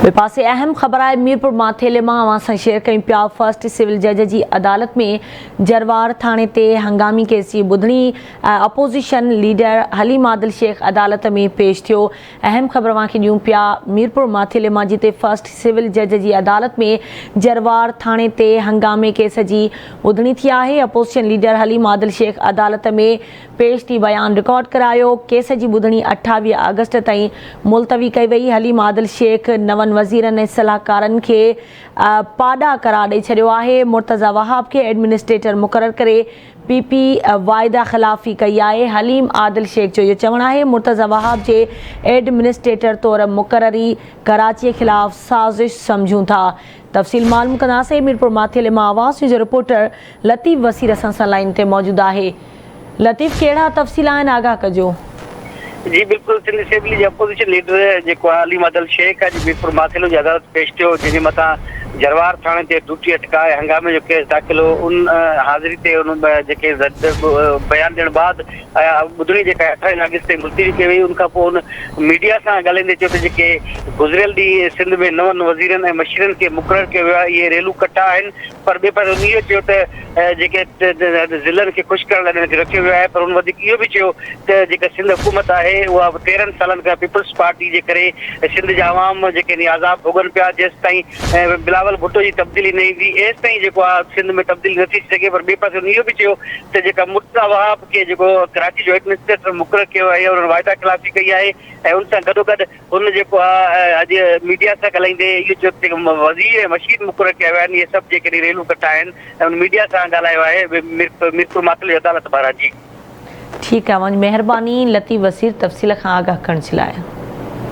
ٻئي پاسي اهم خبر آهي ميرپور ماٿيلي مان اوهان سان شيئر ڪيون پيا فرسٽ سول جج جي عدالت ۾ جروار ٿاڻي تي هنگامي ڪيس جي ٻڌڻي اپوزيشن ليڊر حليم عادل شيخ عدالت ۾ پيش ٿيو اهم خبر اوهان کي ڏيون پيا ميرپور ماٿيلي مان جتي فرسٽ سول جج جي عدالت ۾ جروار ٿاڻي تي هنگامي ڪيس جي ٻڌڻي ٿي آهي اپوزيشن ليڊر حليم عادل شيخ عدالت ۾ پيش ٿي بيان رڪارڊ ڪرايو، ڪيس جي ٻڌڻي 28 آگسٽ تائين ملتوي ڪئي وئي، حليم عادل شيخ نون وزيرن ۽ صلاحڪارن کي پاڏا قرار ڏئي ڇڏيو آهي، مرتضيٰ وهاب کي ايڊمنسٽريٽر مقرر ڪري پي پي واعده خلافي ڪئي آهي، حليم عادل شيخ جو اهو چوڻ آهي مرتضيٰ وهاب جي ايڊمنسٽريٽر طور مقرري ڪراچي خلاف سازش سمجهون ٿا. تفصيل معلوم ڪنداسين، ميرپور ماٿيلي مان آواز نيوز جو رپورٽر لطيف وسير اسان سان لائين تي موجود آهي. لطيف ڪهڙا تفصيل آهن آگاهه ڪجو. جي بلڪل سنڌ اسيمبلي جي اپوزيشن ليڊر جيڪو آهي علي مدل شيخ اڄ ميرپور ماٿيلو جي عدالت پيش ٿيو جنهن جي مٿان جروار ٿاڻي تي ڊيوٽي اٽڪاء هنگامي جو ڪيس داخل هو ان حاضري تي ان جيڪي بيان ڏيڻ بعد ٻڌڻي جيڪا 28 آگسٽ تائين ملتوي ڪئي وئي ان کان پوء ان ميڊيا سان ڳالهائيندي چيو ته جيڪي گذريل ڏينهن سنڌ ۾ نون وزيرن ۽ مشيرن کي مقرر ڪيو ويو آهي اهي ريلو ڪٽا آهن پر ٻئي پاسي هن اهو چيو ته جيڪي ضلعن کي خوش ڪرڻ لاء انهن کي رکيو ويو آهي پر هن وڌيڪ اهو به چيو ته جيڪا سنڌ حڪومت آهي اها 13 سالن کان پيپلز پارٽي جي ڪري سنڌ جا عوام جيڪي آهن عذاب ڀوڳن پيا جيستائين بلاول ڀٽو جي تبديلي نه ايندي ايستائين جيڪو آهي سنڌ ۾ تبديلي نه ٿي سگهي پر ٻئي پاسي هن اهو به چيو ته جيڪا مرتضيٰ وهاب کي جيڪو ڪراچي جو ايڊمنسٽريٽر مقرر ڪيو آهي انهن واعدا خلافي ڪئي آهي ۽ ان سان گڏوگڏ هن جيڪو آ اڄ ميڊيا سان ڳالهائيندي اهو چيو ته جيڪي وزير ۽ مشير مقرر ڪيا ويا آهن اهي سڀ جيڪڏهن ريلون ڪٽا آهن ۽ هن ميڊيا سان ڳالهايو آهي ميرپور ماتلي عدالت ٻاهران جي. ٺيڪ آ اوهان جي مهرباني لطيف وسير تفصيل کان آگاهه ڪرڻ جي لاء.